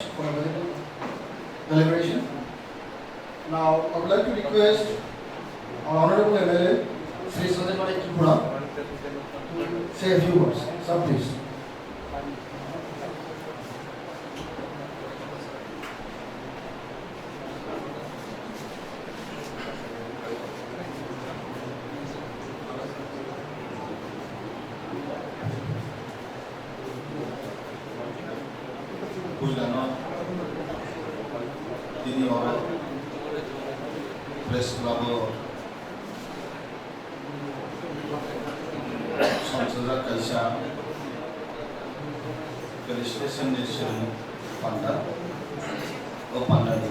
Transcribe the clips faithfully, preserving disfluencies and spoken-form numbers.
for a valuable deliberation. Now, I would like to request our Honorable M L A, Shri Sanjay Manik Tripura, to say a few words. Sir, please. Puilano tini oro press club o songchajak kaisa felicitation ni swrwng panda, o panda ni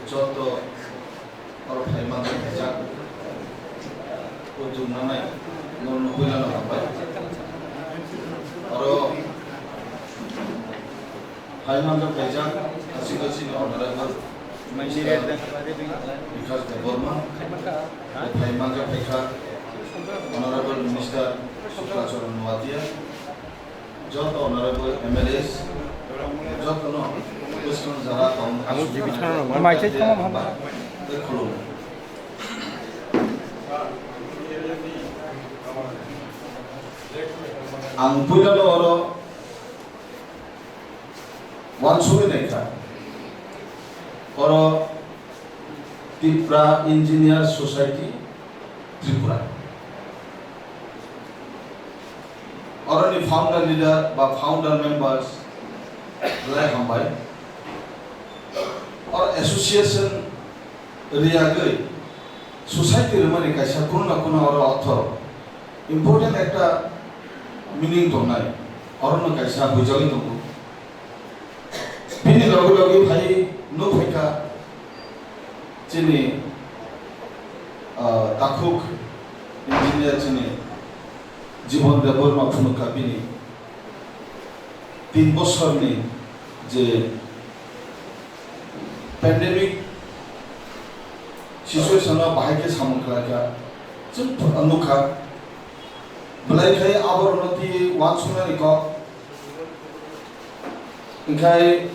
joto oro phai manjak khaijak, o jumnanai no puilano hambai. Oro phai manjak khaijak, aswk aswk ni honorable Minister Bikash Debbarma, phai manjak khaikha honorable Minister Sukla Charan Noatia, joto honorable M L As, jotono bwskang jara tong. Ang G B channel rok. Mai chai tamo bhama. Khulum. Ang puilano oro uansugwi naikha. Oro Tipra Engineer Society Tripura. Oroni founder leader ba founder members belai hambai. Or association riyagwi society rwmani kaisa kuno na kuno oro ortho important ekta meaning tongnai, orono kaisa huijagwi tongo. Bini loge loge phai nuk phaikha chini, ah, takhuk engineer chini Jibon Debbarma phunukha bini tin bosorni je pandemic situation o bahai khe samung khlaikha, chwng nukha. Belai khe aborokno twi uansuknani kok. Hinkhe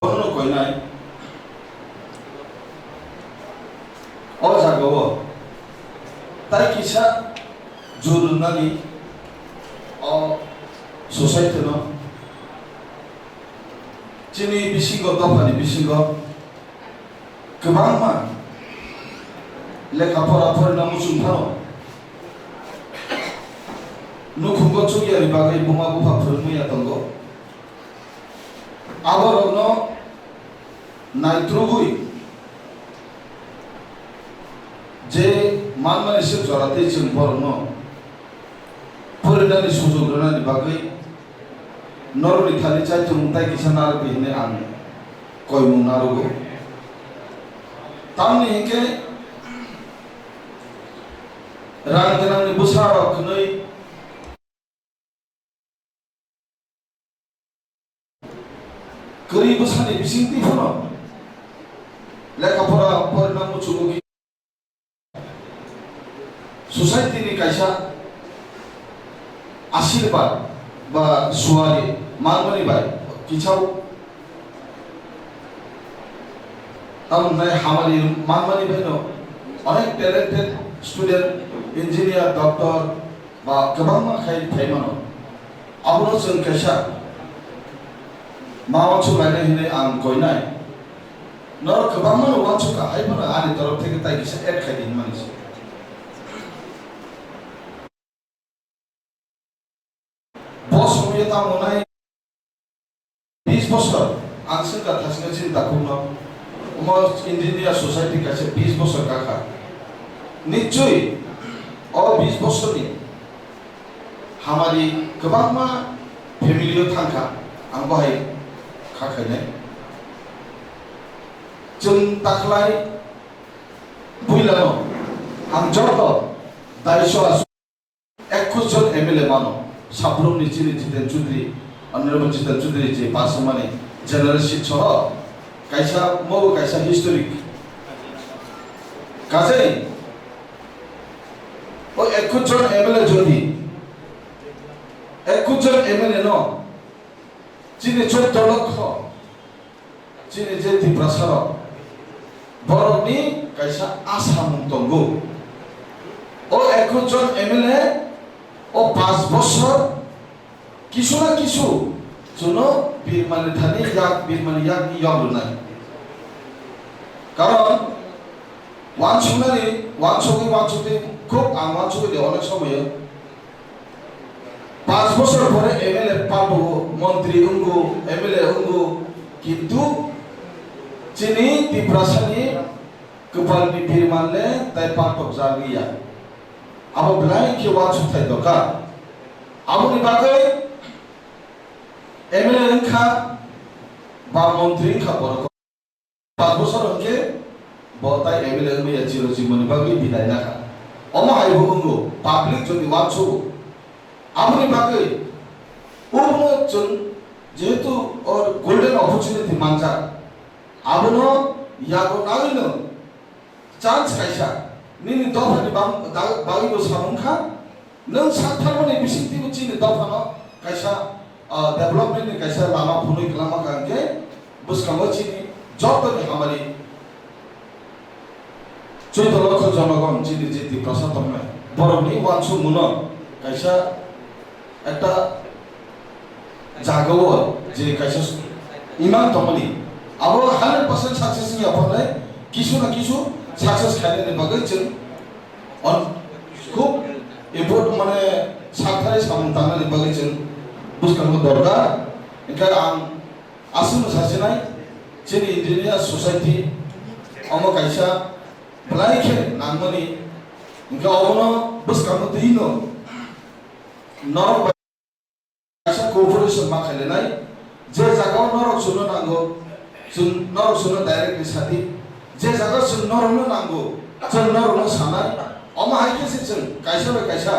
bono koinai o jagao tai kisa jurunani o society no chini bisingo, dophani bisingo kwbangma lekha pora phorina muchung phano nukhungo chukyani bagwi buma bupha phwrwngmaya tongo. Aborokno naitrugwi je manmani se jora tei chwng borokno phorinani sujok rwnani bagwi norokni thani chaithumung tai kisa narwkdi hwnwi ang koimung narwgo. Tamni hinkhe rang gwnangni bwsarok hwnwi kwrwi bwsani bisingtwi phano lekha pora porina muchungo. Society ni kaisa asirwad ba suari manmani bai kichao tamo hwnai hamari manmani bai no onek talented student, engineer, doctor ba kwbangma khai phai mano. Abono chwng kaisa ma uansuk lainai hinwi ang koinai. Norok kwbangma no uansukha, hai phano ani torof theke tai kisa add khai di hinmani se. Bo somoyo tamo nai bis bosor ang swngkha thasingkha chini takhukno. Omo Engineer Society kaisa bis bosor kakha. Nichoi o bis bosorni hamari kwbangma family o thangkha, ang bohai kha khainai. Chwng takhlai builano ang joto daiso asu ekkush jon M L A mano, sabrumni chini Jiten Chaudhary, Honorable Jiten Chaudhary je pass wngmani general seat soho kaisa, mobo kaisa historic. Kajai O ekus jon M L A jodi, ekus jon M L A no chini chuddo lokho, chini je Tiprasa rok, borokni kaisa asamung tongo. O ekus jon M L A o panch bosor kisu na kisu chuno birmani thani yak, birmani yakni yok rwnai. Karon wansuknani, wansukwi, wansukwi khub ang wansukwi de onek somoyo. Panch bosor pore M L A paltogo, montri wngo, M L A wngo, kintu chini Tiprasani kwpalni birman le tai paltok jagwi ya. Abo belai khe wansukthai dorkar. Aboni bagwi M L A wngkha ba montri wngkha borok. Panch bosor hwnkhe bo tai M L A wngwi ya, chiro jibonni bagwi bidai nakha. Omo hai bo wngo, public jodi wansugo. Aboni bagwi obono chwng jehetu or golden opportunity manjak, abono yago naiwino chance kaisa nini dophani bang-, da-, bagwi bo samung kha. Nwng sak tharmani bisingtwi bo chini dophano kaisa, ah, development ni kaisa lama phunui kwlangma kha hwnkhe bwskango chini jotoni hamari chuddo lokho jonogon chini je Tiprasa tongnai borokni wansukmungno kaisa ekta jagao je kaisa imang tongmani abo hundred percent success wngya phanai kisu na kisu success khainani bagwi chwng On, khub important mane sakthai samung tangnani bagwi chwng bwskango dorkar. Hwnkhe ang aswkno sachinai, chini Indigenous Society omo kaisa belai khe nangmani, hwnkhe obono bwskango twino norok bai kaisa cooperation ma khailainai, je jagao norok chwngno nango, chwng norok chwngno directly sadi, je jagao chwng norokno nango, chwng norokno sanai, omo hai khe se chwng kaisa bai kaisa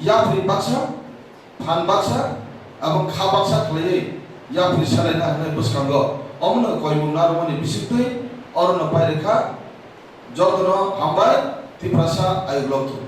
yapri baksa, phan baksa, abo kha baksa khlaiwi yapri salaina hwnwi bwskango, omono koimung narwkmani bisingtwi orono pairikha. Jotono hambai, Tiprasa ayuk lokthung.